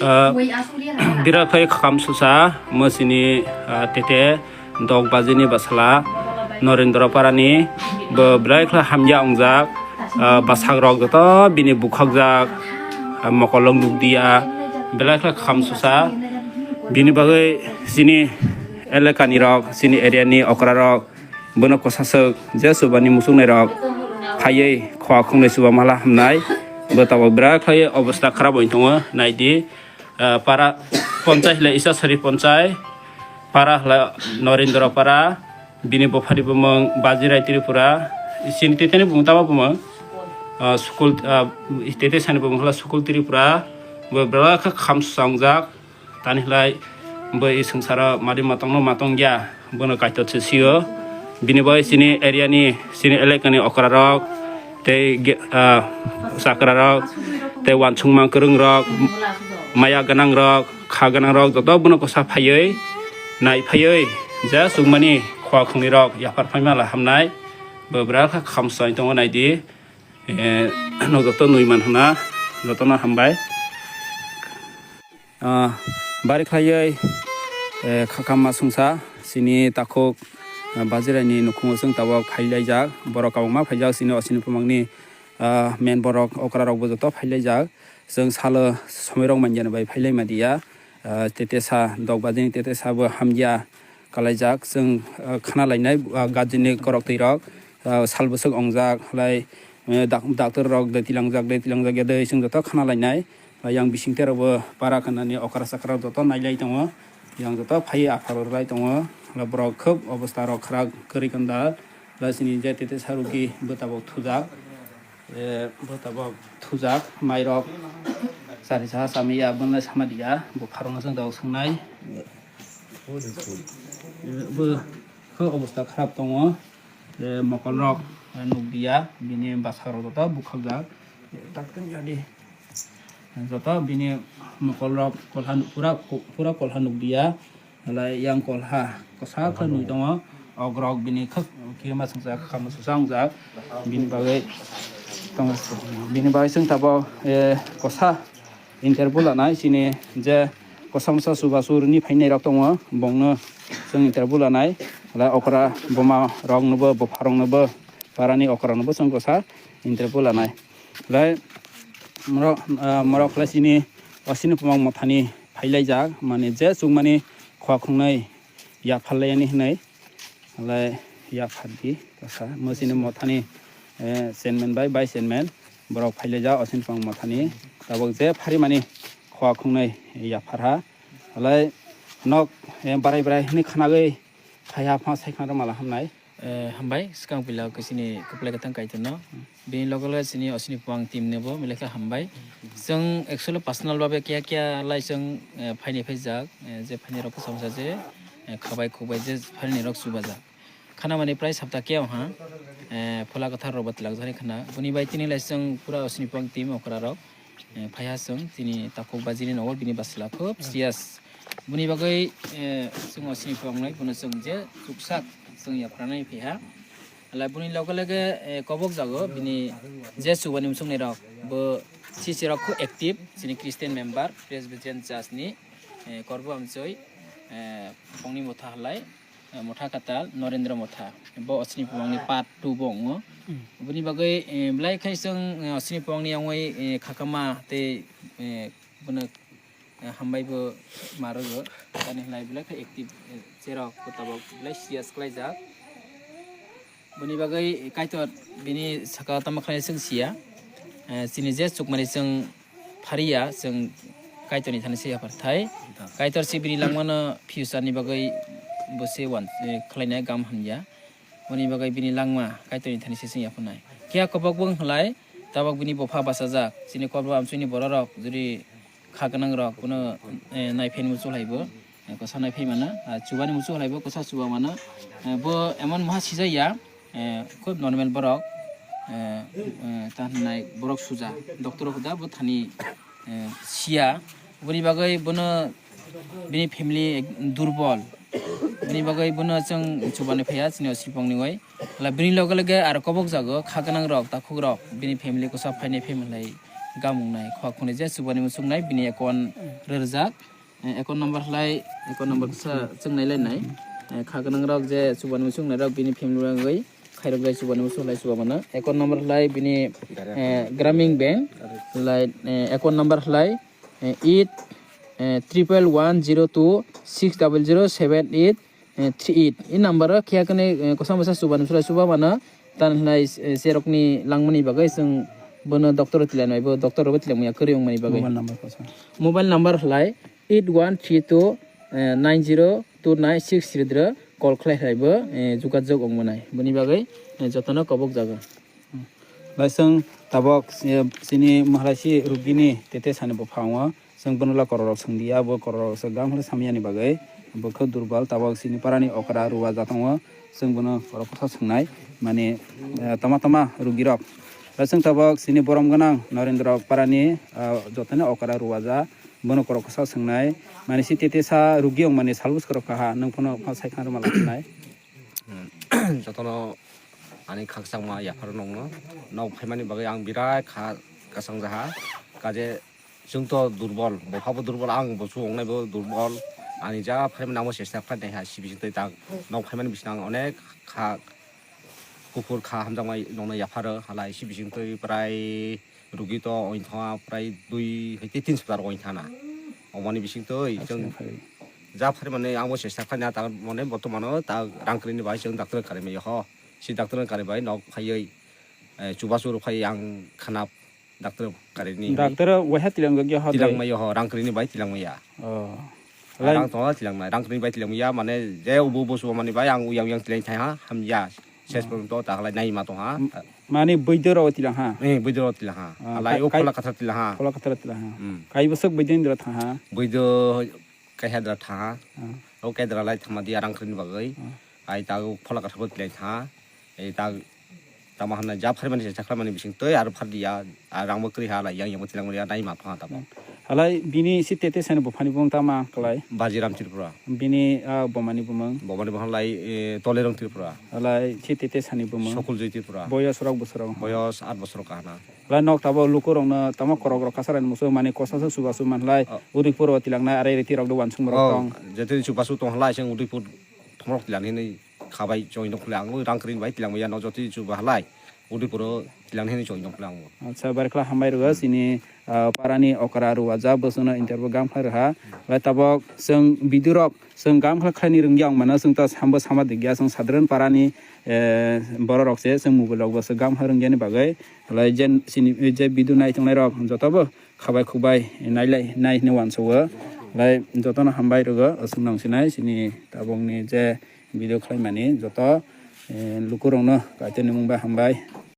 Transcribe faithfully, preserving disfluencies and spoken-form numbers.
Ah, birak khai khakam susa, mo chini, ah, tete dok bajini basala Norendra Parani, bo belai khlai hamya ongjak, ah, bwsarok joto bini bukhakjak, ah, mokolong nukdiya, belai khlai khakam susa, bini bagwi chini elekani rok, chini area ni okra rok, bono kwsaswk je chubani muchungnai rok phaiwi khua khungnwi chuba mala hamnai. Bo tabok birak khlai obostha kharap oi tongo, naidi. Ah, para ponchai hwlai Isasari ponchai, para hwlai Norendra Para, bini bophari bumung Bajirai Tripura, chini teteni bumung tama bumung, ah, school, ah, tete sani bumung hwlai school Tripura, bo belai kha kham sangjak, tani hwlai bo i swngsaro mari matongno matong ya, bono kaitor se sio, bini bai chini area ni, chini elekani okra rok, tei ge-, ah, chakra rok, tei wansukma kwrwng rok, maya gwnang rok, kha gwnang rok joto bono kwsa phaiwi, nai phaiwi, je chukmani khua khungni rok yaphar phaima la hamnai, bo bwra kha khamsai tongo naidi, eh, no joto nui man hwna, jotono hambai. Ah, bari khlaiwi, eh, khakam ma sungsa, chini takhuk, ah, Bajiraini nukhungo chwng tabok phailaijak, borok kabangma phaijak, chini osini phumangni, ah, men borok okra rokbo joto phailaijak, chwng salo somoirok manjani bai phailaima diya, ah, tete sa dok bajini tete sabo hamya kalaijak, chwng, ah, khana lainai, ah, gajini korok twi rok, ah, sal bwswk ongjak, halai, eh, dak-, doctor rok de tilangjak, de tilangjak ya de, chwng joto khana lainai. Yang bising terokbo para khanani okra chakra joto nailai tongo. Yang joto phai aphar rwlai tongo. Borok khub obostha rok khwrak kwrwi kanda. Chini je tete sarugi bwtabok thujak. Eh, bwtabok thujak. Mairok sari saha samya bwnle sama diya. Bo pharokno chwng tabok swngnai. Eh, bo khe obostha khwrak tongo. Eh, mokol rok, eh, nukdiya. Bini bwsarok joto bukhakjak. Eh, tak tang jadi. Joto bini mokol rok kolha nuk-, pura, pura kolha nukdiya, halai yang kolha kwsa khe nui tongo. Ogrok bini khak khe ma sungsa khakam susa wngjak, bini bagwi tongo, bini bagwi chwng tabok, eh, kwsa interview lanai chini je kwsa masa chubachu rwni phainai rok tongo, bongno chwng interview lanai, halai okra buma roknobo, bupha roknobo, parani okra roknobo chwng kwsa interview lanai. Lai morok, ah, morok lai chini, o chini bumang mothani phailaijak, mane je chukmani khua khungnai yapharlaiyani hinwi, lai yaphardi kasa. Mo chini mothani, eh, chairman bai vice chairman borok phailaijak, o chini bumang mothani tabok je pharimani khua khungnai yapharha. Lai nok, eh, barai barai hinwi khanagwi phaiha phano sai khna rwmala hamnai. Eh, hambai, swkang puila khe chini kwplai kwthang Kaitorno. Bini loge loge chini osini phuang team nobo belai khe hambai. Chwng actually personal babe kiya kiya lai chwng, eh, phaini phaijak, eh, je phaini rok kwcham sa je, eh, khabai khukbai je phaini rok chubajak. Khana mani prai sapta kiya ha, eh, phola kwthar rok bo twlak jani khana. Boni bai tini lai chwng pura osini phuang team okra rok. Eh, phaiha chwng chini takhuk bajini nogo bini basla khub serious. Boni bagwi, eh, chwng osini phuangnai, bono chwng je chuksak chwng yapharnai phaiha. Halai boni loge loge, eh, kobok jago bini je chubani muchungnai rok, bo chichi rok khub active, chini Christian member, Presbyterian Church ni, eh, Korbo Amchoi, eh, Bongni Motha halai. Eh, Motha Katal, Norendra Motha. Bo Osini Pumangni part two bo wngo. Boni bagwi, eh, belai khai chwng, eh, Osini Pumangni yangwi, eh, khakama tei, eh, bono, eh, hambai bo ma rwgo. Tani hwnlai belai khai active, eh, cherok bo tabok belai serious khlaijak. Boni bagwi Kaitor bini saka tamo khlai chwng siya. Eh, chini je chukmani chwng phariya, chwng Kaitorni thani se yapharthai. Kaitor se bini langmano future ni bagwi bo se wan, eh, khlainai gam hamya. Boni bagwi bini langma Kaitorni thani se chwng yapharnai. Kiya kobok bo wng khlai, tabok bini bopha bachajak. Chini Korbo Amchoini bororok jodi kha gwnang rok bono, eh, naiphaini muchung hai bo, eh, kwsa naiphai mano, ah, chubani muchung hai bo kwsa chuba mano. Eh, bo emon maha sijaya, eh, khub normal borok, eh, eh, ta hwnai borok suja, doctor hoda bo thani, eh, siya. Boni bagwi bono bini family ek-, durbol. Bini bagwi bono chwng chubani phaiya chini Osipongni oi. Hala bini loge loge aro kobok jago kha gwnang rok, takhuk rok, bini family kwsa phainai phai manlai. gamung nai. Khok khunui je chubani muchung nai bini account rwrwjak. Eh, account number hlai, account number kisa chwngnai lai nai. Eh, kha gwnang rok je chubani muchung nai rok bini family rok wngwi khairok jai chubani muchung lai chuba mano. Account number hlai bini, eh, Grameen Bank hlai, eh, account number hlai, eh, eight, eh, triple one zero two six double zero seven eight, eh, three eight. I number o khe kene, eh, kosa mosa chuba nung sulai chuba mano. Tan hlai, eh, serok ni langmani bagwi chwng bono doctor o tilai nai bo doctor o tilai manya kwrwi wngmani bagwi. Mobile number kosa. Mobile number hlai eight one three two, eh, nine zero two nine six three dro call khlai khlai bo, eh, jogajog wng manai. Boni bagwi, eh, jotono kobok jago. Bai chwng tabok, eh, chini maharasi rugini tete sani buphango. Chwng bono la kororok swng di, abo kororok se gam hwnwi samyani bagwi bo khe durbal, tabok chini parani okra ruwa ja tongo, chwng bono korok kwthar swngnai, mani, eh, tama tama rugirok. Bai chwng tabok chini borom gwnang Narendra parani, ah, jotoni okra ruwa ja, bono korok kwthar swngnai, mani si tete sa rugi wng mani sal bwswk rok kaha, nwng phano phano sai khna rwma lasinai. Jotono ani khakchangma yapharo nongno, nok phaimani bagwi ang birai kha kwchang jaha, kaje Chwng to durbol, bo phabo durbol, ang bo chwng wngnai bo durbol. Ani ja phaimani nangma chesta khlai nai ha, si bising twi tak nok phaimani bising ang onek kha kuphur kha hamjakmai nongno yapharo, halai si bising twi prai rugi to ointha prai dui hai tei tin siptar ointha na. Omoni bising twi chwng ja phaimani ang bo chesta khlai na, ta mone bortomano ta rang kwrwini bai chwng doctor kari maya ho, si doctor kari bai nok phaiwi, eh, chubachu rw phai ang khana. Doctor karini. Doctor waiha tilang gagya ho. Tilang maya ho, rang krini bai tilang maya. Oh. Rang tongo tilang maya, rang krini bai tilang maya, mane je ubu ubu subo mani bai ang uyang uyang tilang thai ha, hamya. Ses porjonto ta halai nai ma tong ha. Mani bwidoro tilang ha. Eh, bwidoro tilang ha. Ah, halai o kai-, phola kathar tilang ha. Phola kathar tilang ha. Hmm. Kai bwswk bwidin dra thang ha. Bwido Kaihadra tha. Ah. O kaidra lai thangma di arang krini bagwi. Ah. Ai ta o phola kathabo tilai tha. Ai ta tama hanna ja pharmani se chaklamani bising twi aro phar dia. Arang bo kri ha lai yang yang bo tilang ya nai ma pha ta bo. Halai bini si tete sani bo phani bung tama kalai. Bajiram Tripura. Bini, ah, bomani bumung. Bomani bumung lai, eh, Tolerong Tripura. Halai si tete sani bumung. Sokuljui Tripura. Boyos rok bosor rok. Boyos aat bosor kahana. Lai nok tabo lukurokno tamo korok rok kasarani musu mani kosa se subasu manlai. Oh. Udaipur o tilangnai are riti rok do wansung rok tong. Jotoni chubasu tong halai seng Udaipur thomrok tilang hinwi khabai choi nok le ang rang kring bai tilang ya no jotoni chuba halai Udaipur o tilang hinwi choi nok le ang. Acha barikla hambai rwgo chini, ah, parani okra ruwaja bosongno interview gam khlai rwha. Lai tabok chwng bidurok Chwng gam kha khlaini rwngya wng mano, chwng ta sambo sama dikya, chwng sadharan parani, eh, bororok se, chwng mobile rokbo se gam kha rwngyani bagwi. Halai jen sini, je video nai tongnai rok jotobo khabai khukbai nailai, nai hwnwi uansugo. Halai jotono hambai rwgo, chwng nang sinai, sini tabukni je video khlaimani joto, eh, lukurokno Kaitorni mung bai hambai.